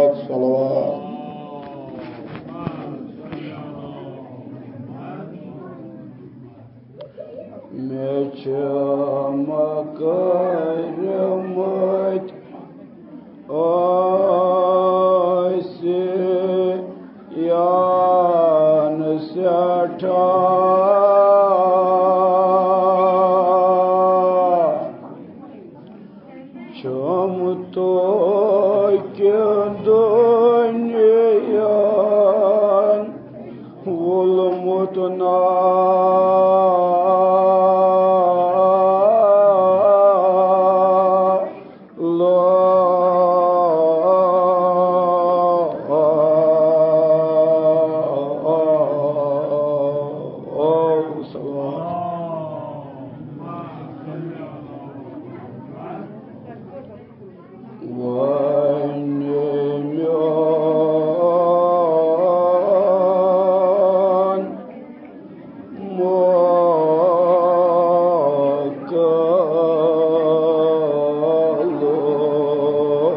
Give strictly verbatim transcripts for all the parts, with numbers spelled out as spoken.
الصلاة. مےٚ چھِ مۄکلمٕتۍ عصیان سٮ۪ٹھاہ، چھُم توکہِ دُنیاہَن وولمُت نالہٕ۔ وۄنۍ میون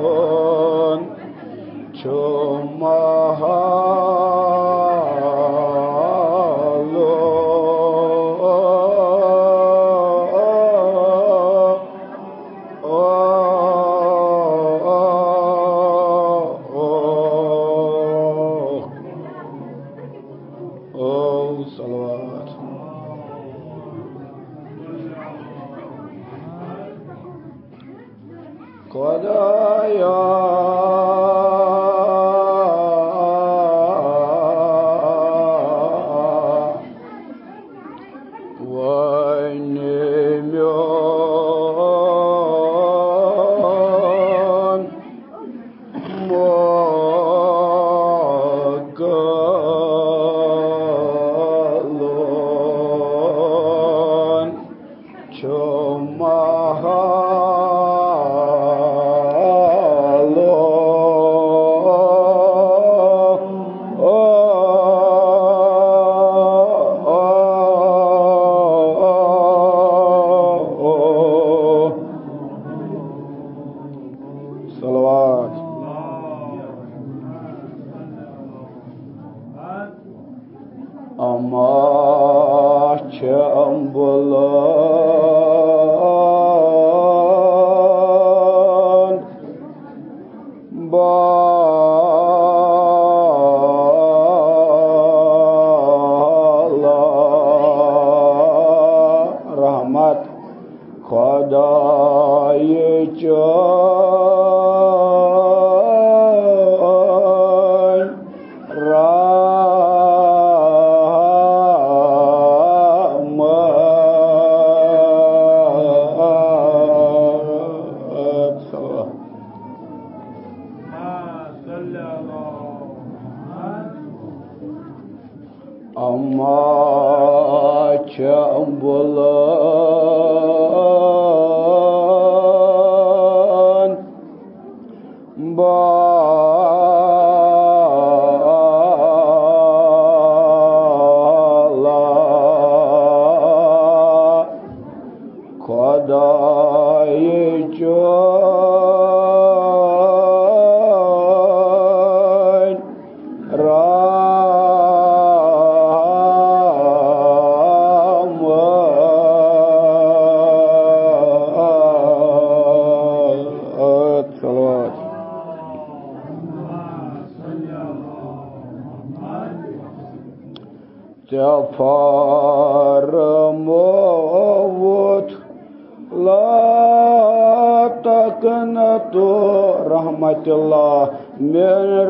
مۄکلُن چھُ محال۔ او صلوات۔ خدایا، وۄنۍ میون مۄکلُن چھُ محال۔ صلوات۔ اما چھم بُلند بالا رحمت خدایہِ چٲنۍ رحمت۔ اما چھم بُلند بالا خدایہِ چٲنۍ رحمت۔ صلوات۔ ژےٚ فرمووُتھ، لا تقنطوا رحمت اللہ من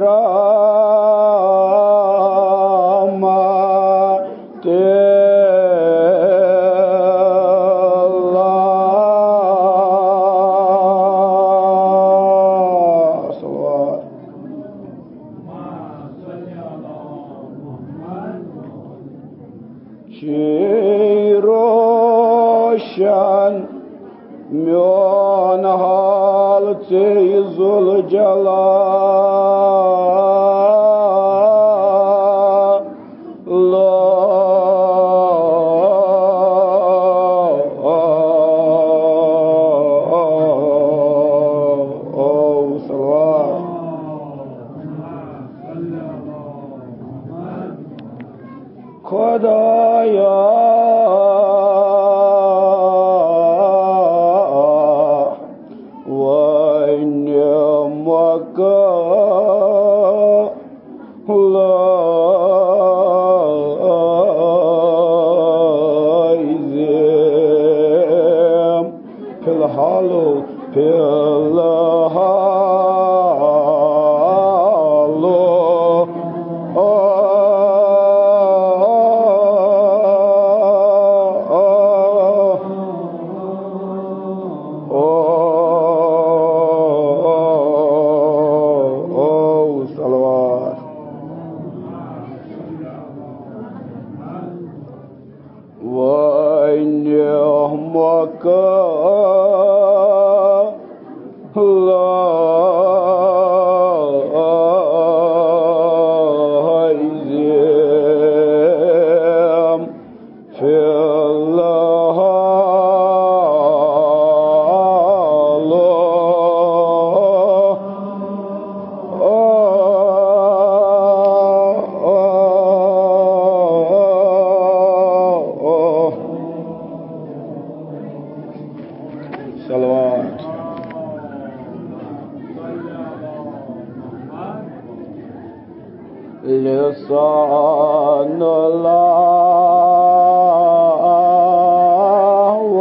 رحمت اللہ۔ صلوات۔ چھی روشن میون حال ژے ذوالجلال۔ یا وۄنۍ مۄکلٲیزِ فی الحال، فی الحال۔ صلوات۔ وۄنۍ مۄکلٲیزِ فی الحال۔ صلوات۔ لسان الله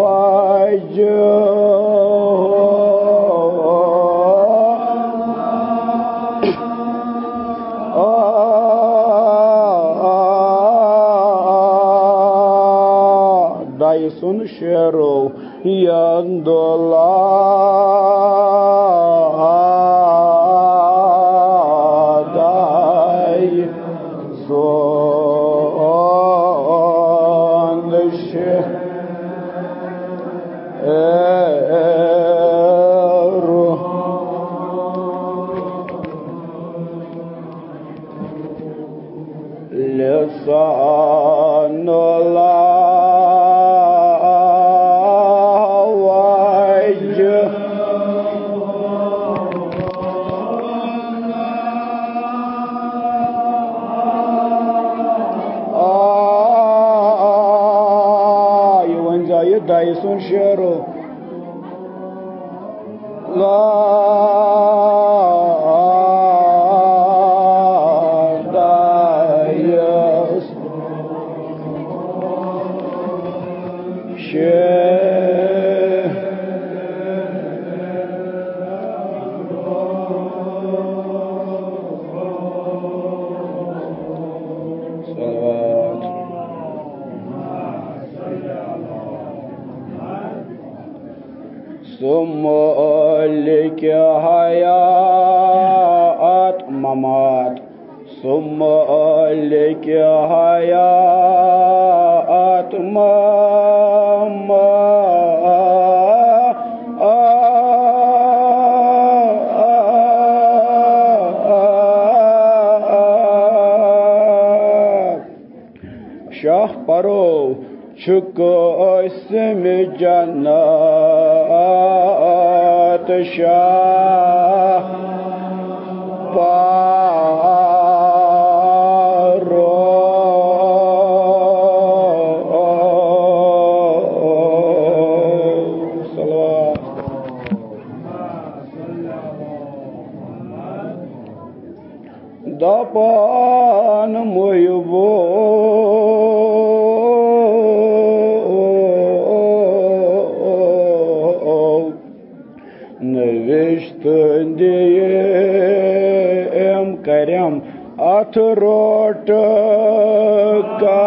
وجهه۔ دعایہِ سُنٛد شعرو۔ یندُلہ دعایہِ سُنٛد شعرو۔ لسان الله وجهه۔ آ، یہِ ؤنۍ زیو یہِ دعایہِ سُنٛد شعرو۔ لا دعایہِ سُنٛد شعرو۔ صلوات۔ سُہ مٲلِک حیات ممات، سُہ مٲلِک حیات ممات۔ شاہ پرو چھُ قٲسِم جنت شاہ پرو۔ صلوات۔ دپان محبو نوشتہٕ دِیِم کرم اتھ روٹہٕ کا۔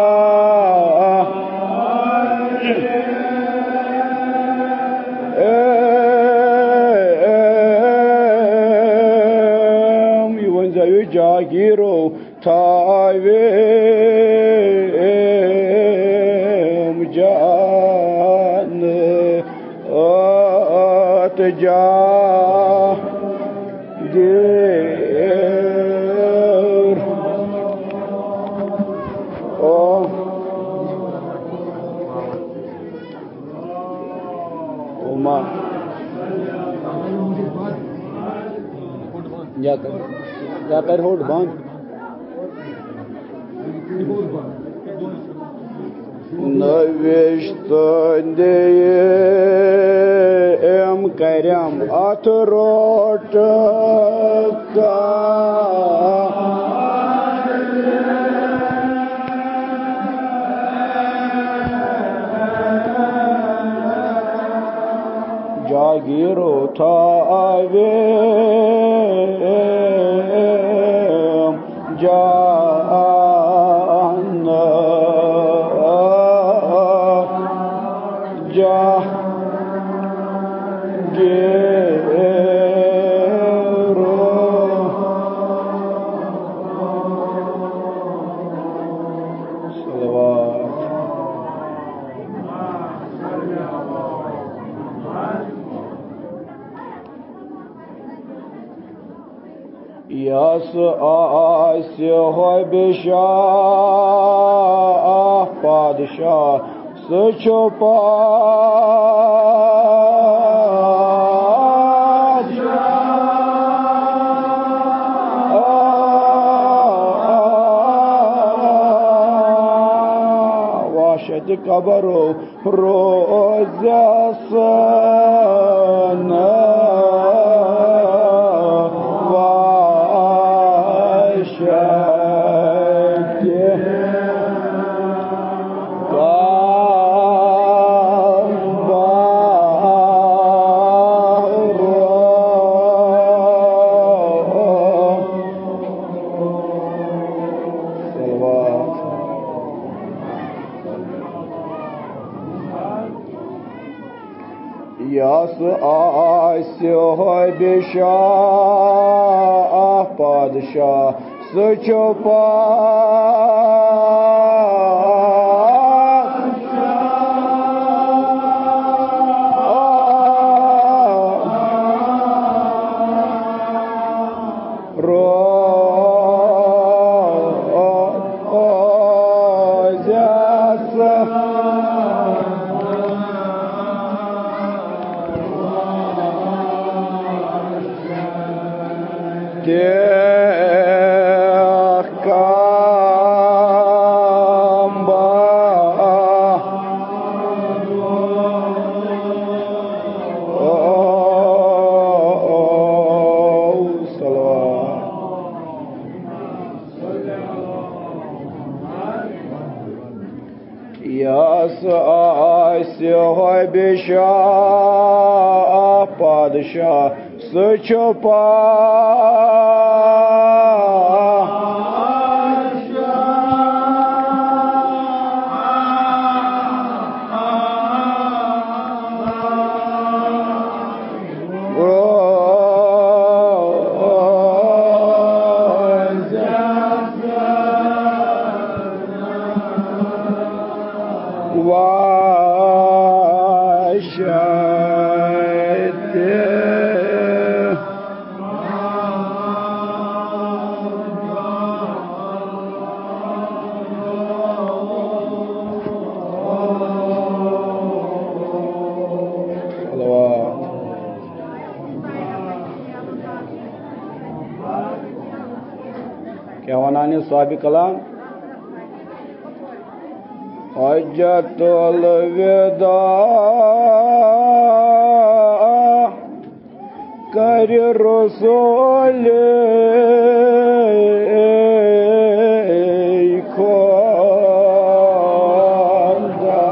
ایم، یہِ ؤنۍ زیو جاگیٖرو تھاویم جان اتھ جا۔ گیر۔ او۔ او ما۔ یا کر، یا کر ہوٹ بند۔ نوشتہٕ دِیِم کرم اتھ روٹس۔ جاگیرو تھاویم جان جاگیرو۔ صلوات۔ یس آسہِ ہۄبہِ شاہ پادشاہ، سُہ چھُ پادشاہ۔ وحشتِ قبرو روزس نہٕ وحشتِ قبرو۔ صلوات۔ یس آسہِ ہۄبہِ شاہ پادشاہ، سُہ چھُ پادشاہ۔ روزس تیکھ کام بہٕ۔ صلوات۔ یس آسہِ ہۄبہِ شاہ پادشاہ، سُہ چھُ پادشاہ۔ کیٛاہ وَنان یہِ صاحبِ کلام؟ حجۃ الوداع کرِ رسول خدا۔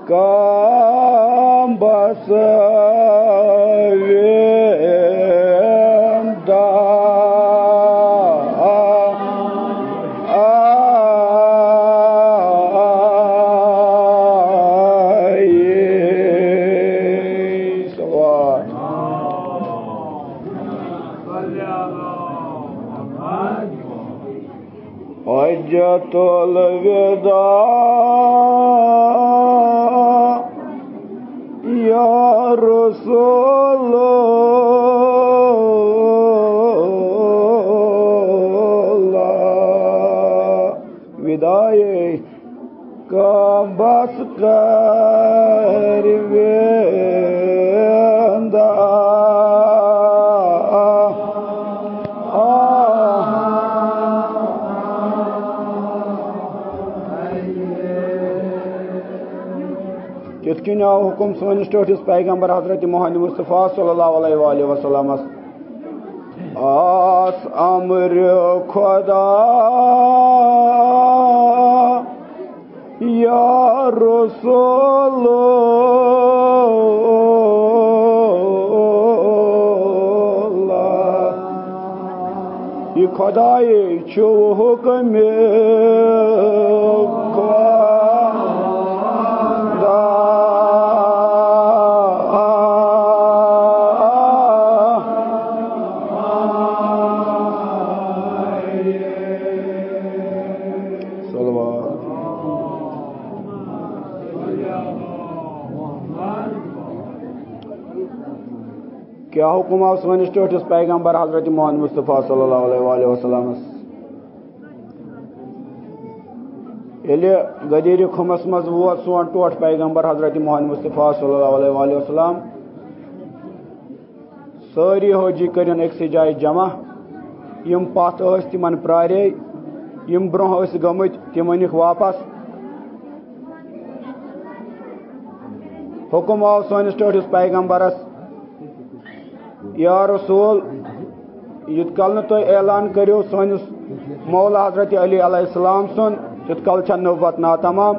کام بس ویندا آئی۔ صلوات۔ حجۃ الوداع یا رسول اللہ۔ وداعے کام بس کر ویندا۔ یِتھ کٔنۍ آو حُکُم سٲنِس ٹٲٹھِس پیغمبر حضرت محمد مصطفیٰ صلی اللہ علیہ وآلہ وسلمس، آس امر خدا یا رسول اللہ۔ یہِ خۄدایے چھُ حُکمِ خۄدا۔ صلوات۔ کیٛاہ حُکُم آو سٲنِس ٹٲٹھِس پیغمبر حضرت محمد مصطفیٰ صلی اللہ علیہ وآلہ وسلمس؟ ییٚلہِ غدیٖرِ خُمس منٛز ووت سون ٹوٹھ پیغمبر حضرت محمد مصطفیٰ صلی اللہ علیہ وآلہ وسلم، سٲری حٲجی کٔرِن أکسٕے جایہِ جمع۔ یِم پتھ ٲسۍ، تِمن پرٛارے، یِم برٛونٛہہ ٲسۍ گٔمٕتۍ، تِم أنِکھ واپس۔ حُکُم آو سٲنِس ٹٲٹھِس پیغمبرس، یا رسول، یُت کال نہٕ تُہۍ اعلان کٔرِو سٲنِس مولا حضرت علی علیہ السلام سُنٛد، تیُت کال چھےٚ نبوت ناتمام۔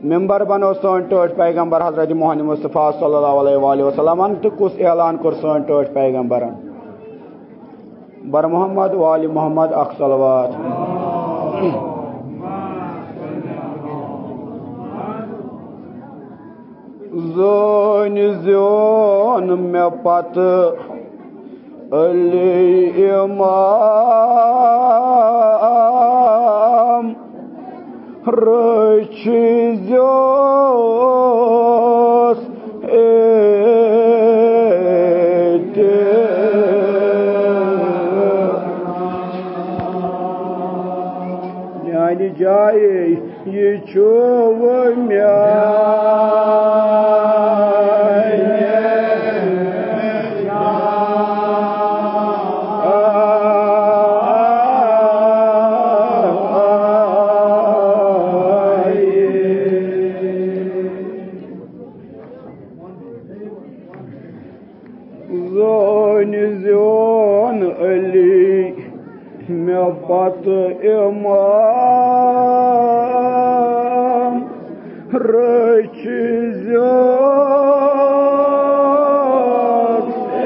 ممبر بنو سٲنۍ ٹٲٹھۍ پیغمبر حضرت محمد مصطفیٰ صلی اللہ علیہ وآلہ وسلمن، تہٕ کُس اعلان کوٚر سٲنۍ ٹٲٹھۍ پیغمبرن؟ بر محمد و آل محمد اکھ صلوات۔ زٲنۍ زیوٗن مےٚ پتہٕ علی امام، رٔچھۍ زیوس اے تہِ میانہِ جایہِ، یہِ چھُ میانہِ۔ زٲنۍ زیوٗن علی مےٚ پتہٕ امام، رٔچھۍ زیوس اے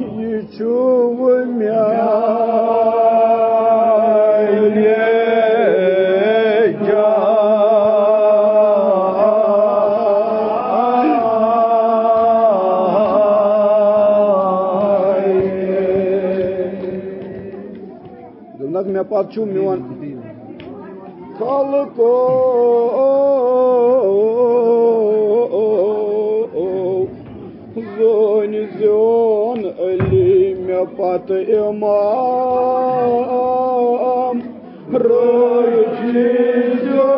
یہِ چھُ میانہِ جایہِ۔ دوٚپنَکھ، مےٚ پَتہٕ چھُ میون خلقو زٲنۍ زیوٗن علی مےٚ پتہٕ امام، رٔچھۍ زیوس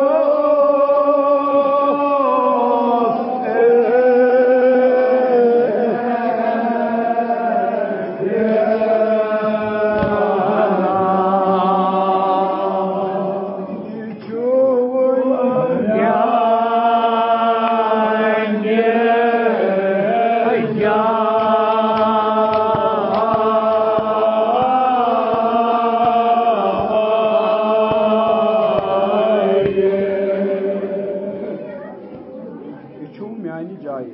اے یہِ چھُ میانہِ جایہِ۔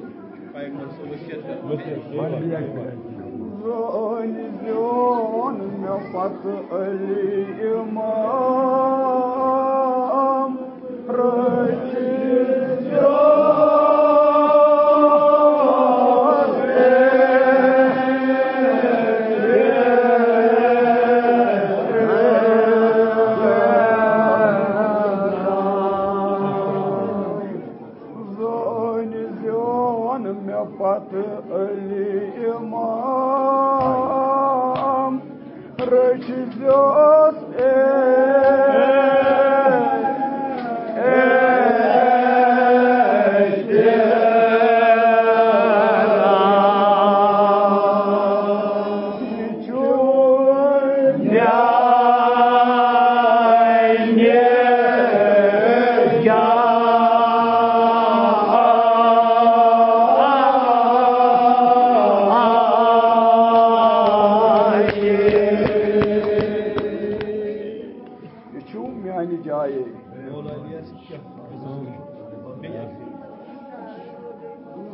زٲنۍ زیوٗن مےٚ پتہٕ علی امام، رٔچھۍ زیوس زٲنۍ زیوٗن مےٚ پتہٕ علی امام، رٔچھۍ زیوس اے اے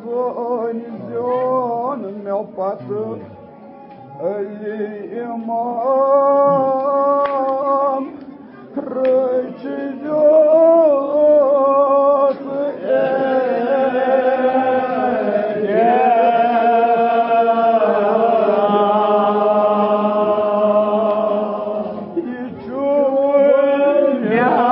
أنۍزیون مےٚ پتہٕ علی امام، رٔچھۍزیوس احتیاط۔ یہِ چھُ میانہِ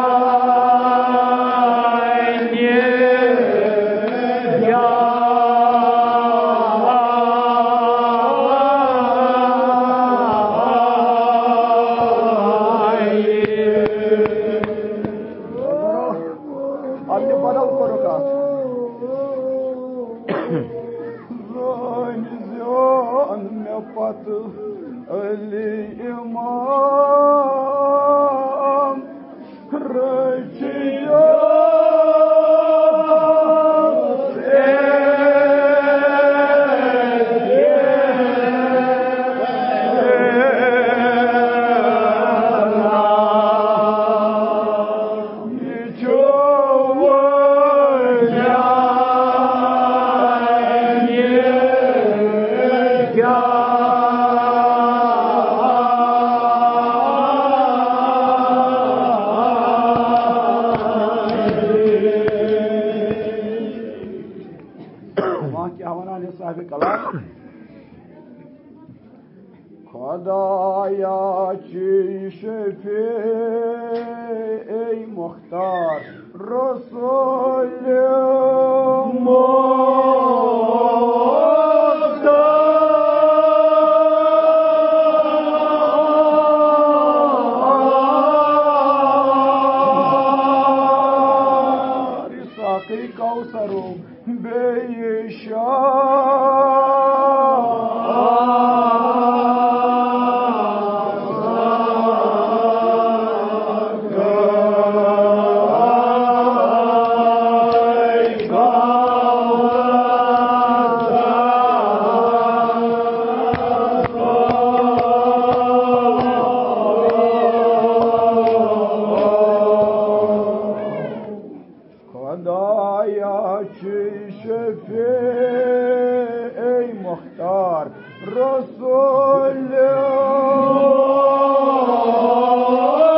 اَتھ تہِ بدل کوٚرُکھ اَتھ۔ زٲنۍ زیوٗن مےٚ پتہٕ علی امام، رٔچھۍزیوس احتیاط۔ یہِ چھُ وۄنۍ میانہِ وۄنۍ کیٛاہ وَنان یہِ صاحبِ کلام؟ خدایا چی شفیع مختار رسول مختار۔ ساقی کوثر بیٚیہِ شاہ۔ خدایا چی شفیع مختار رسول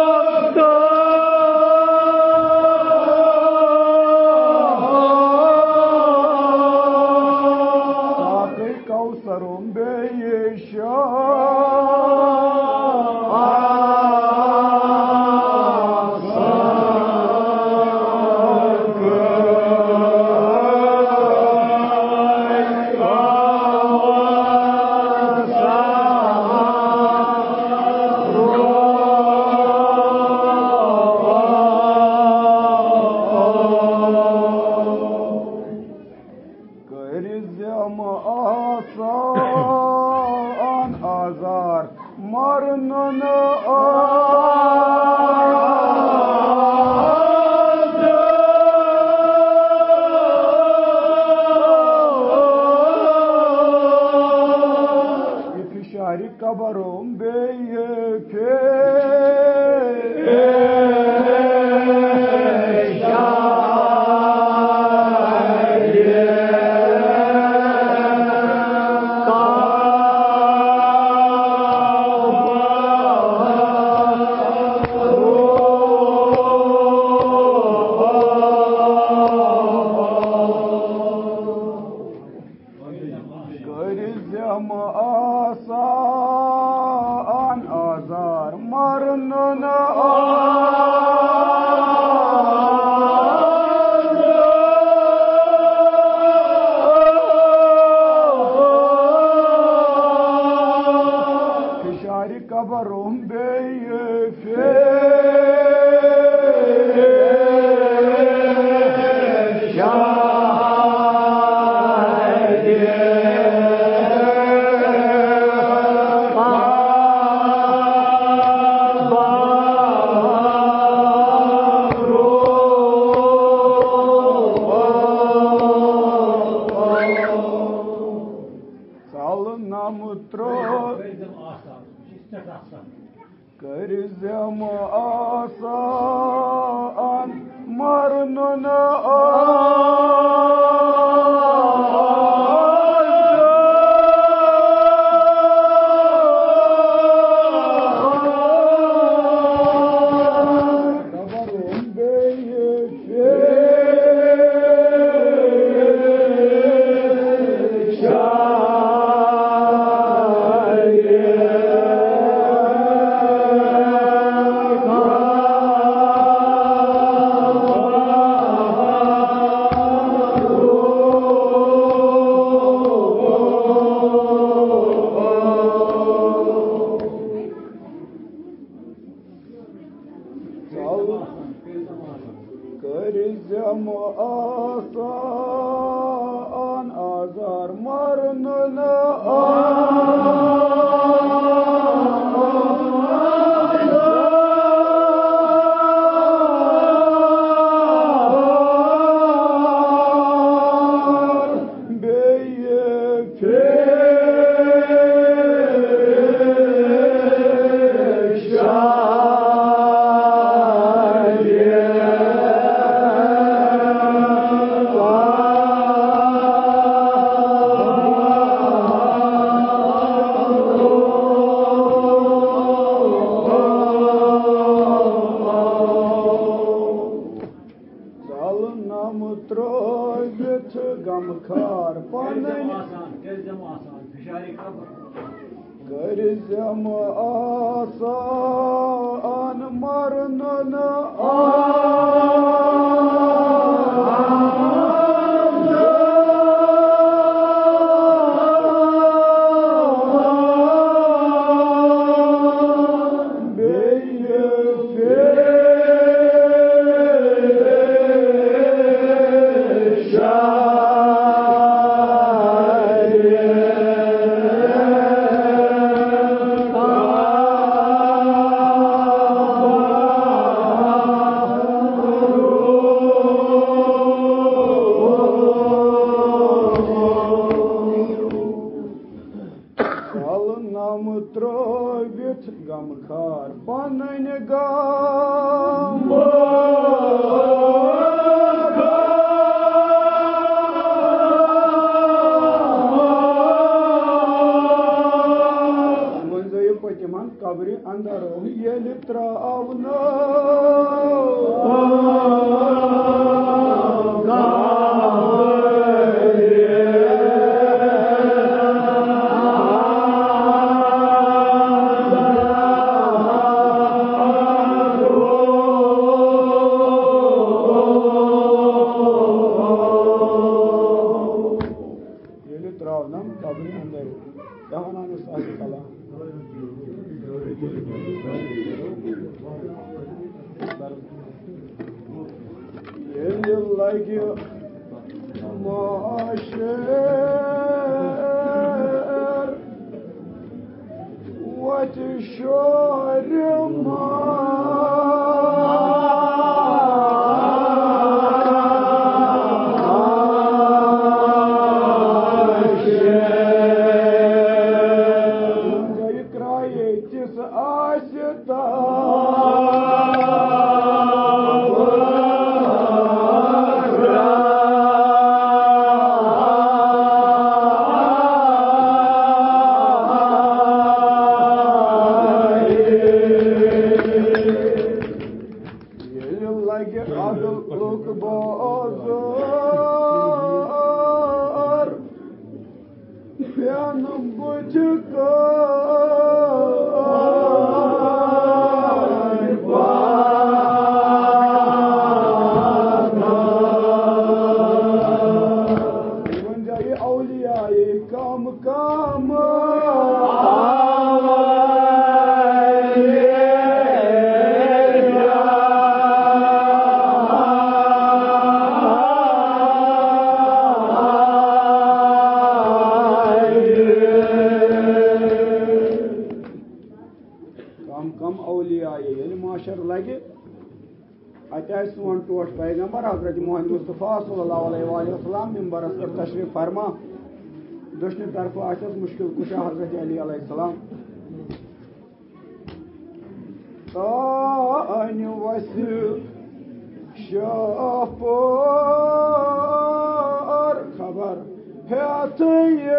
مختار۔ ساقی کوثر بیٚیہِ کٔرۍ زٮ۪م آسان آزار، مرنہٕ آزار۔ یہِ فشارِ قبرم بیٚیہِ کٔرۍ زٮ۪م آسان آزار، مرنہٕ نہٕ آزار۔ فشارِ قبرم بیٚیہِ ژَلہٕ نَمہٕ ترٛوو۔ کٔرۍ زٮ۪م آسان، مرنہٕ نہٕ آسان۔ آسان آزار مرنہٕ نہٕ آزار بیٚیہِ ژَلہٕ نَم ترٛٲوِتھ غمخار پَنٕنۍ۔ کٔرۍ زٮ۪م آسان، کٔرۍ زٮ۪م آسان، فشاری خبر۔ کٔرۍ زٮ۪م آسان مرنہٕ نہٕ آسان۔ بیٚیہِ کَلہٕ نَم ترٛٲوِتھ غمخار پَنٕنۍ غم۔ وۄنۍ زٲیِو پٔتِمَن قبرِ اندر ییٚلہِ ترٛاونہٕ۔ ییٚلہِ ترٛاونَم قبرِ اندر، کیٛاہ وَنان اوس اَتھ کلام؟ ییٚلہِ لَگہِ محشر وَتہِ شورِ محشر۔ تِس آسہِ تاب۔ ییٚلہِ لَگہِ عدلُک بازار، پٮ۪نہٕ بُتھِ کٲنۍ پاگل۔ یِمَن جایہِ اولیاء کم کم۔ کم کم اولیاء ییٚلہِ محشر لگہِ، اَتہِ آسہِ سون ٹوٹھ پیغمبر حضرت محمد مصطفیٰ صلی اللہ علیہ وآلہ وسلم ممبرس پٮ۪ٹھ تشریف فرما۔ دٔچھنہِ طرفہٕ آسٮ۪س مشکل کشا حضرت علی علیہ السلام۔ تانۍ وسہِ شاہ پور خبر ہیتھ یہِ۔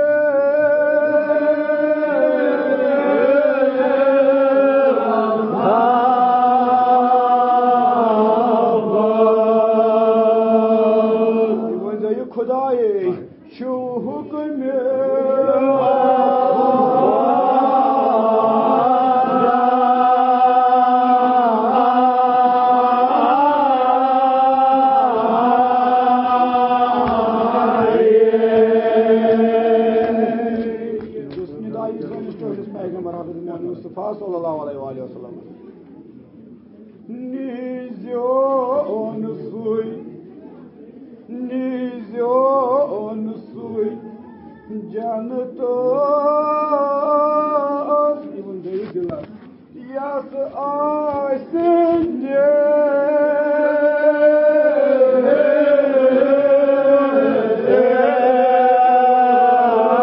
یہِ ؤنۍ زیو، یہِ خدایے چھُ حُکمِ۔ یُس نِدایہِ سٲنِس ٹٲٹھِس پیغمبر حضرت محمد مصطفیٰ صلی اللہ علیہ وآلہ وسلم۔ نیٖزیون سُے جنتس یِمن گٔیہِ دِلس یس آسہِ دِ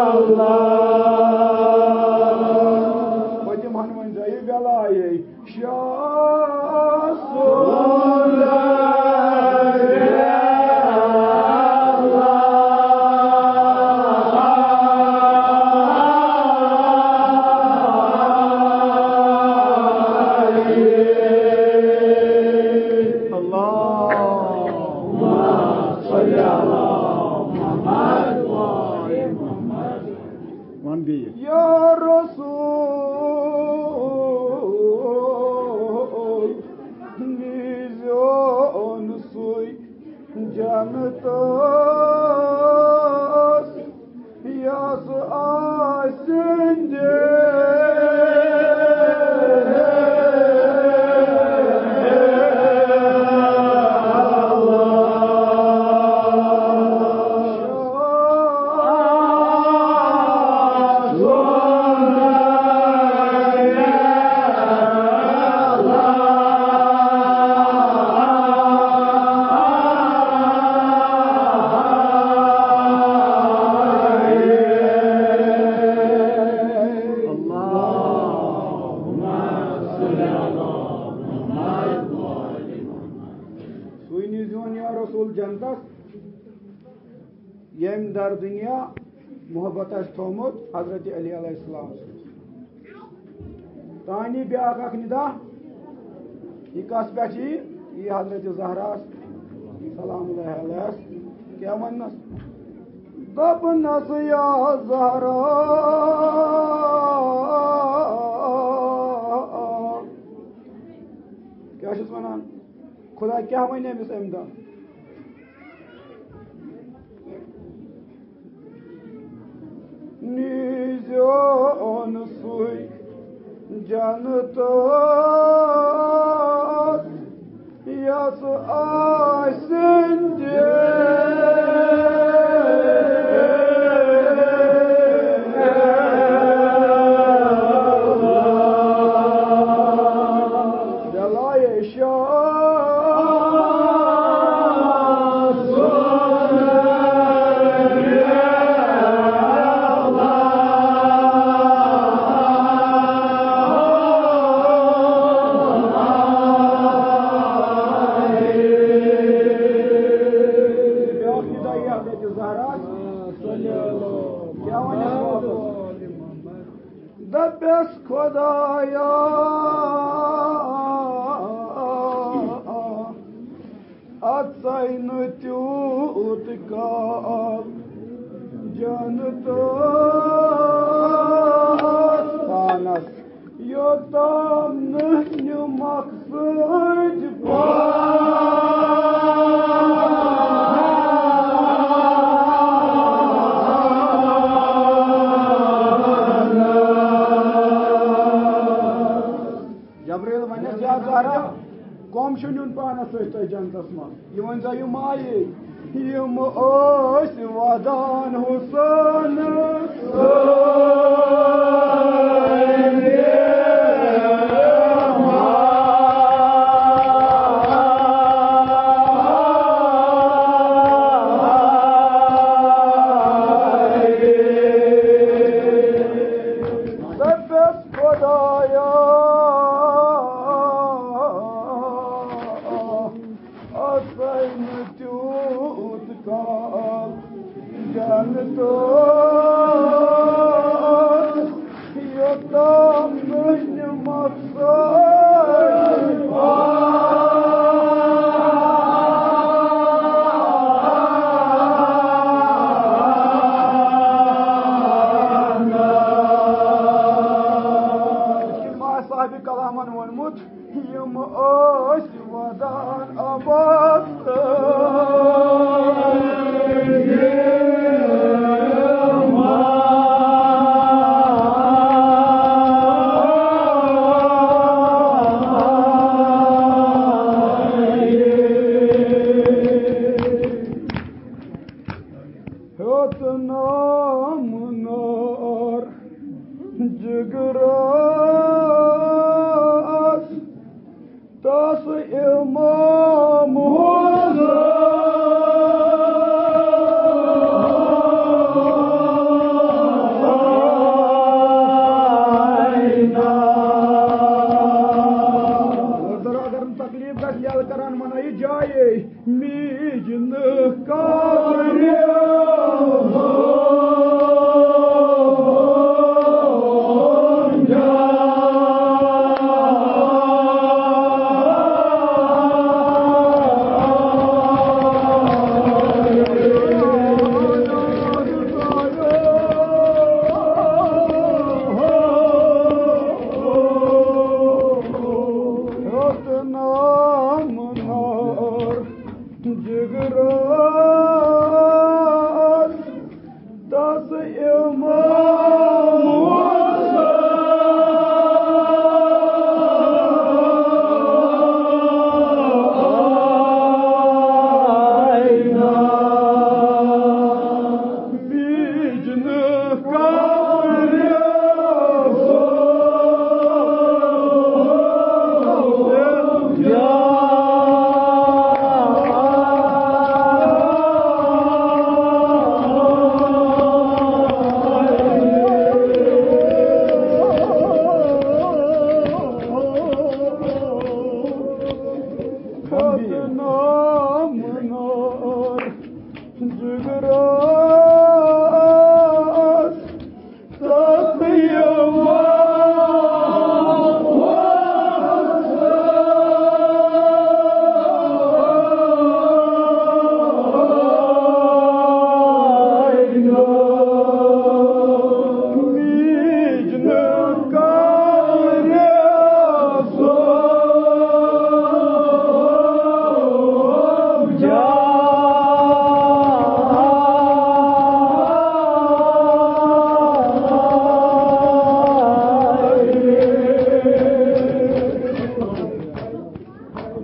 اللہ۔ پٔتِم ہن وۄنۍ زٲیِو بٮ۪لایے۔ شاہ سُنٛد اللہُمَّ صَلِّ عَلَى مُحَمَّدٍ وَآلِ مُحَمَّدٍ۔ وَن بیٚیہِ۔ یا رسول، نیٖزیون سُے جنتس یس آسہِ دِ اللہُمَّ صَلِّ عَلَى مُحَمَّدٍ وَآلِ مُحَمَّدٍ۔ سُے نیٖزیون یا رسول جنتس، ییٚمۍ در دُنیا محبت آسہِ تھوٚومُت حضرت علی علیہ السلام سۭتۍ۔ تانی بیٛاکھ اکھ ندا، یہِ کس پٮ۪ٹھ یی؟ یہِ حضرت زہرا سلام اللہ علیہس۔ کیٛاہ وننس؟ دپنس یا زہرا، کیٛاہ چھُس ونان؟ خدا کیٛاہ ونہِ أمِس امہِ دۄہ؟ نیٖزیون سُے جنتس یس آسہِ دِ بلایے شاہ سُنٛد۔ بیٛاکھ ندا یہِ حضرت زہرا۔ کیٛاہ وَنٮ۪س واپس؟ دَپٮ۪س خۄدایا، اَژَے نہٕ تیوٗت کال جنتَس پانَس، یوٚتام نہٕ نِمَکھ سۭتۍ پانَس۔ جبرائیل وَنٮ۪س، یا زہرا، کۄم چھُ نیُن پانَس سۭتۍ تۄہہِ جنتَس منٛز؟ یہِ ؤنۍ زیو یہِ مایے۔ یِم ٲسۍ وَدان حُسَن سٕنٛدِ دَپٮ۪س خۄدایا، اَژَے نہٕ تیوٗت کال جنتَس، یوٚتام نہٕ نِمَکھ سۭتۍ پانَس۔ یِتھ کٔنۍ ما آسہِ صاحبِ کلامَن ووٚنمُت، یِم ٲسۍ وَدان عباس۔ ہیوٚت نام نار جگرس، تس امام حسین۔ اگر تکلیف گژھِ، ییٚلہِ کران ونان یہِ جایے۔ میج نہٕ کانٛہہ ہیوٚت نام نار جگرس، تس امام حسین۔ بیجنہٕ کانٛہہ نام نار جگرس، تس یوان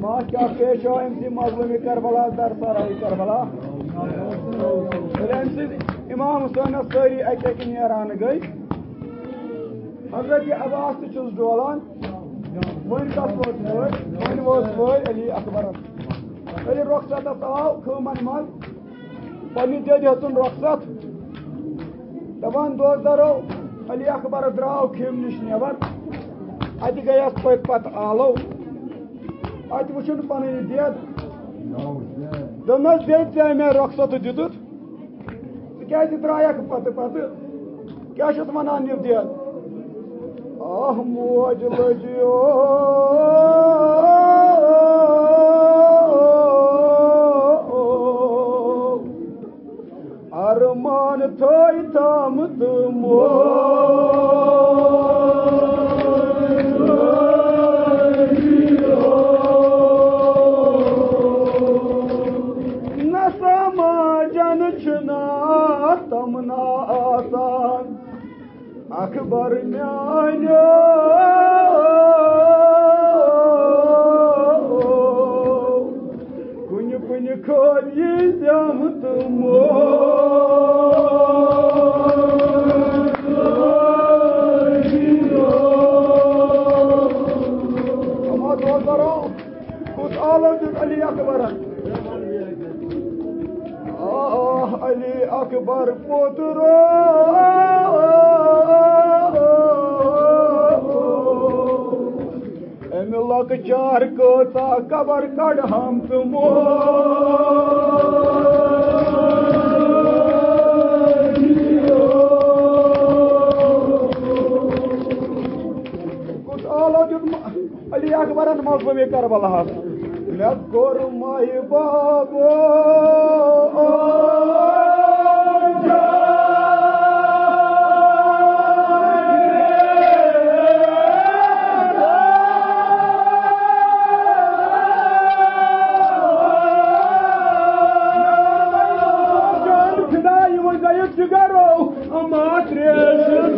ما کیا پیش آو أمۍ سٕے مظلوم کربلا، در سرای کربلا۔ ییٚلہِ أمۍ سٕنٛدۍ امام حسینس سٲری اکہِ اکہِ نیران گٔے، حضرت عباس تہِ چھُس ڈولان۔ وۄنۍ کتھ وٲژ وٲرۍ؟ وۄنۍ وٲژ وٲرۍ علی اکبرس۔ علی رۄخصتس آو خۭمن منٛز، پننہِ دٮ۪دِ ہیوٚتُن رۄخصت۔ دپان دوستدارو، علی اکبر درٛاو خیمہٕ نِش نٮ۪بر۔ اتہِ گٔیس پٔتۍ پتہٕ آلو۔ اتہِ وٕچھُن پنٕنۍ دٮ۪د۔ دوٚپنس، دٮ۪د، ژےٚ مےٚ رۄخصت دِتُتھ، ژٕ کیٛازِ درٛایکھ پتہٕ پتہٕ؟ کیٛاہ چھُس ونان یہِ دٮ۪د؟ آہ موج لٔجیو ارمان تھٲے تھامہٕ تہٕ موج۔ نہ سماجن چھُنہٕ تمنا آسان۔ اکبر میانیو، کُنہِ کُنہِ خٲلی زیمہٕ تہٕ موج۔ اما دوستو، کُس آلو دیُت علی اکبرن؟ آہ، علی اکبر پوترو، أمۍ لۄکچار کۭژاہ قبر کڑہم تہٕ موج۔ کُس آلو دیُت علی اکبرن مظلوم کربلاہس۔ مےٚ کوٚر ماہہِ بابو جان فدا، یہِ وۄنۍ گٔیہِ جِگرو۔ اما تریش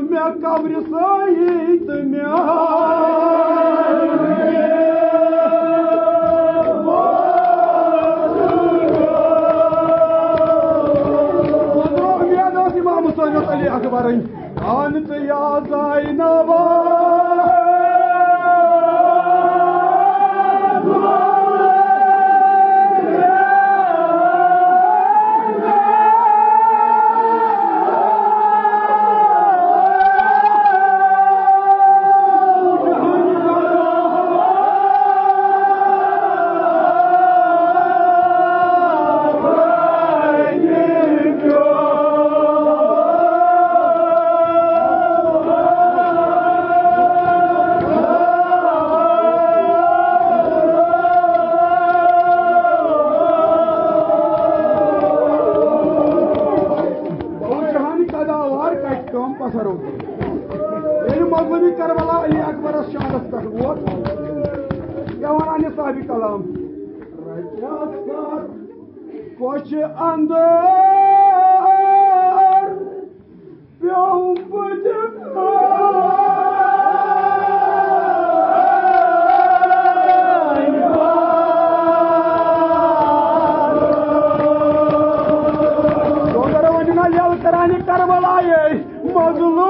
مےٚ قبرِ سٲیی تہٕ مےٚ مےٚ ٲس امام حسین علی اکبرٕنۍ۔ اہن تہٕ یا زینبا۔ جہان قداوار کتہِ کم پتھر اوس۔ ییٚلہِ مظلومِ کربلا علی اکبرس شانس پٮ۪ٹھ ووت، کیٛاہ ونان یہِ صاحبِ کلام؟ رۄپیہِ سَتھ کۄچھِ اندر پیوٚو بہٕ تہِ سونٛدر ونہِ نا یلہٕ کران یہِ کربلایے مظلوم۔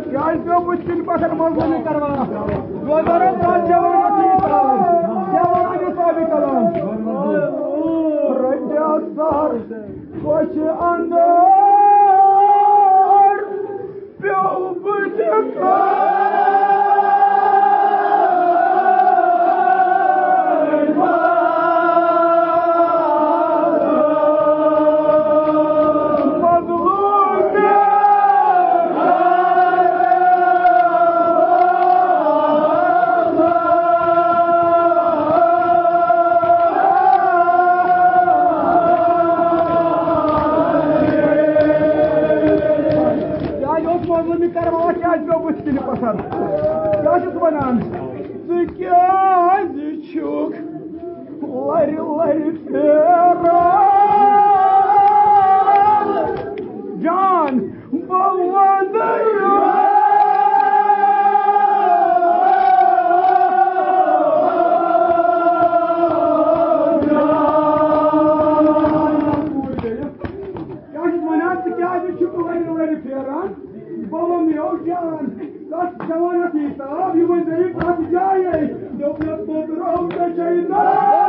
کیٛازِ پیوٚو بُتھِ کِنۍ پتھر مظلومِ کربلا؟ روزدارو پتھ جوان ٲسۍ یہِ ترٛاوان۔ کیٛاہ وَنان یہِ صاحبِ کلام؟ رۄپیہِ سَتھ کۄچھِ اندر پیوٚو بہٕ تہِ مظلوم۔ کیٛازِ اوس مظلومِ کربلا، کیٛازِ پیوٚو بُتھِ کِنۍ پتھر؟ کیٛاہ چھُس ونان؟ ژٕ کیٛازِ چھُکھ لرِ لرِ پھیران؟ جان، بہٕ وَنہٕ کیٛاہ چھُس وَنان، ژٕ کیٛازِ چھُکھ لَرِ لَرِ پھیران؟ بہٕ وَنہٕ یو جان، تَتھ جوانَس یی تاب، یہِ وَنہِ ژےٚ یہِ کَتھ جایہِ۔ دوٚپنَس، بہٕ درٛاوُس ژےٚ چھے نار۔